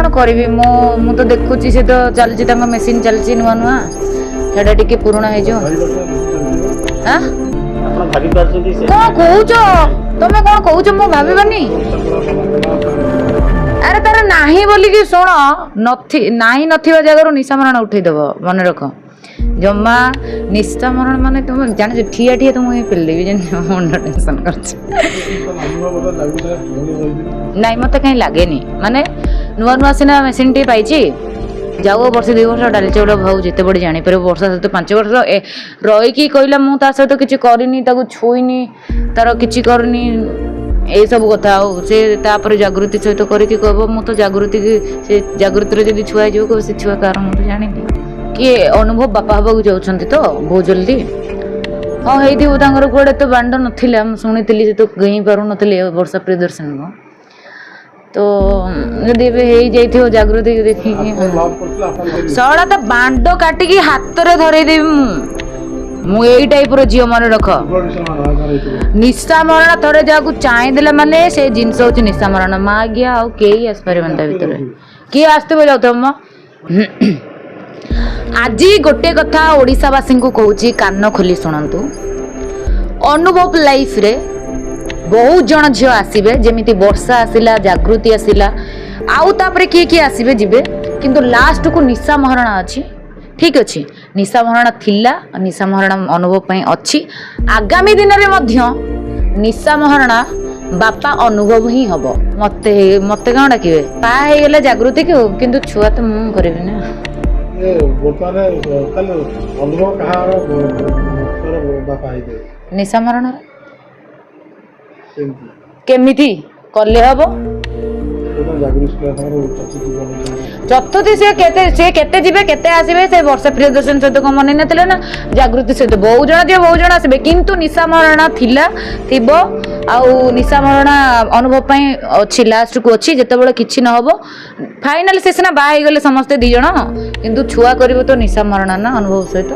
କ'ଣ କରିବି ମୁଁ? ମୁଁ ତ ଦେଖୁଛି, ସେ ତ ଚାଲିଛି, ତାଙ୍କ ମେସିନ୍ ଚାଲିଛି ନୂଆ ନୂଆ, ସେଇଟା ଟିକେ ପୁରୁଣା ହେଇଯିବ। ଆଁ? ଆପଣ ଭାବି ପାରୁଛନ୍ତି ସେ? କ'ଣ କହୁଛ ତମେ? କ'ଣ କହୁଛ? ମୁଁ ଭାବିବାନି? ଆରେ, ତାର ନାହିଁ ବୋଲିକି ଶୁଣ, ନଥି ନାହିଁ ନଥିବା ଜାଗାରୁ ନିଶା ମରଣ ଉଠେଇଦବ, ମନେ ରଖ। ଜମା ନିଶା ମରଣ ମାନେ ତମେ ଜାଣିଛ, ଠିଆ ଠିଆ ତ ମୁଁ ହିଁ ପେଲିଦେବି ଜାଣିଛ। ମୁଣ୍ଡ ଟେନସନ୍ କରୁଛି। ନାଇଁ, ମତେ କାହିଁ ଲାଗେନି। ମାନେ ନୂଆ ନୂଆ ସିନା ମେସିନ୍ ଟିକେ ପାଇଛି, ଯାଉ ବର୍ଷେ 2 ବର୍ଷ, ଡାଲି ଚାଉଳ ଭାଉ ଯେତେ ବଡ଼ି ଜାଣିପାରିବ। ବର୍ଷା ସହିତ 5 ବର୍ଷ ରହିକି କହିଲା, ମୁଁ ତା ସହିତ କିଛି କରିନି, ତାକୁ ଛୁଇଁନି, ତାର କିଛି କରିନି, ଏଇସବୁ କଥା। ଆଉ ସେ ତାପରେ ଜାଗୃତି ସହିତ କରିକି କହିବ, ମୁଁ ତ ଜାଗୃତି, ସେ ଜାଗୃତିର ଯଦି ଛୁଆ ହେଇଯିବ, କହିବ ସେ ଛୁଆ କାହାର ମୁଁ ତ ଜାଣିନି। କିଏ ଅନୁଭବ ବାପା ହେବାକୁ ଯାଉଛନ୍ତି ତ ବହୁତ ଜଲ୍ଦି? ହଁ, ହେଇଥିବ। ତାଙ୍କର କୁଆଡ଼େ ତ ବାଣ୍ଡ ନଥିଲା, ମୁଁ ଶୁଣିଥିଲି। ସେ ତ ଗେଇଁ ପାରୁନଥିଲେ ବର୍ଷା ପ୍ରିୟଦର୍ଶନକୁ ତ, ଯଦି ଏବେ ହେଇଯାଇଥିବ ଜାଗୃତିକୁ ଦେଖିକି। ଶଳା ତ ବାଣ୍ଡ କାଟିକି ହାତରେ ଧରେଇଦେବି ମୁଁ। ମୁଁ ଏଇ ଟାଇପର ଝିଅ, ମନେ ରଖ। ନିଶା ମରଣ ଥରେ ଯାହାକୁ ଚାହିଁଦେଲା ମାନେ ସେ ଜିନିଷ ହଉଛି ନିଶା ମରଣ। ମା ଗିଆ, ଆଉ କେହି ଆସିପାରିବନି ତା ଭିତରେ। କିଏ ଆସିଥିବ ଯାଉଥିବ ମ। ଆଜି ଗୋଟେ କଥା ଓଡ଼ିଶାବାସୀଙ୍କୁ କହୁଛି, କାନ ଖୋଲି ଶୁଣନ୍ତୁ। ଅନୁଭବ ଲାଇଫରେ ବହୁତ ଜଣ ଝିଅ ଆସିବେ, ଯେମିତି ବର୍ଷା ଆସିଲା, ଜାଗୃତି ଆସିଲା, ଆଉ ତାପରେ କିଏ କିଏ ଆସିବେ ଯିବେ, କିନ୍ତୁ ଲାଷ୍ଟକୁ ନିଶା ମହାରଣା ଅଛି। ଠିକ ଅଛି, ନିଶା ମହାରଣା ଥିଲା, ନିଶା ମହାରଣା ଅନୁଭବ ପାଇଁ ଅଛି। ଆଗାମୀ ଦିନରେ ମଧ୍ୟ ନିଶା ମହାରଣା ବାପା ଅନୁଭବ ହିଁ ହବ। ମତେ କଣ ଡାକିବେ? ପା ହେଇଗଲା ଜାଗୃତିକୁ, କିନ୍ତୁ ଛୁଆ ତ ମୁଁ କରିବି ନା। ବର୍ତ୍ତମାନ ତାହେଲେ ଅନୁଭବ କାହାର ବାପା ହେଇଥିବେ? ନିଶା ମହାରଣାର। ସେମିତି? କେମିତି କଲେ ହବ? ଜାଗୃତି ସାଙ୍ଗରେ ଚତୁର୍ଥୀ ବନେଇଛନ୍ତି। ଚତୁର୍ଥୀ ସେ କେତେ ଯିବେ, କେତେ ଆସିବେ। ସେ ବର୍ଷା ପ୍ରିୟଦର୍ଶନ ସହିତ କଣ ମନେଇ ନଥିଲେ ନା ଜାଗୃତି ସହିତ? ବହୁ ଜଣ ଯିବେ, ବହୁ ଜଣ ଆସିବେ, କିନ୍ତୁ ନିଶା ମହାରଣା ଥିଲା, ଥିବ। ଆଉ ନିଶା ମହାରଣା ଅନୁଭବ ପାଇଁ ଅଛି, ଲାଷ୍ଟକୁ ଅଛି। ଯେତେବେଳେ କିଛି ନହବ ଫାଇନାଲ, ସେ ସିନା ବାହା ହେଇଗଲେ ସମସ୍ତେ 2 ଜଣ, କିନ୍ତୁ ଛୁଆ କରିବ ତ ନିଶା ମହାରଣା ନା ଅନୁଭବ ସହିତ।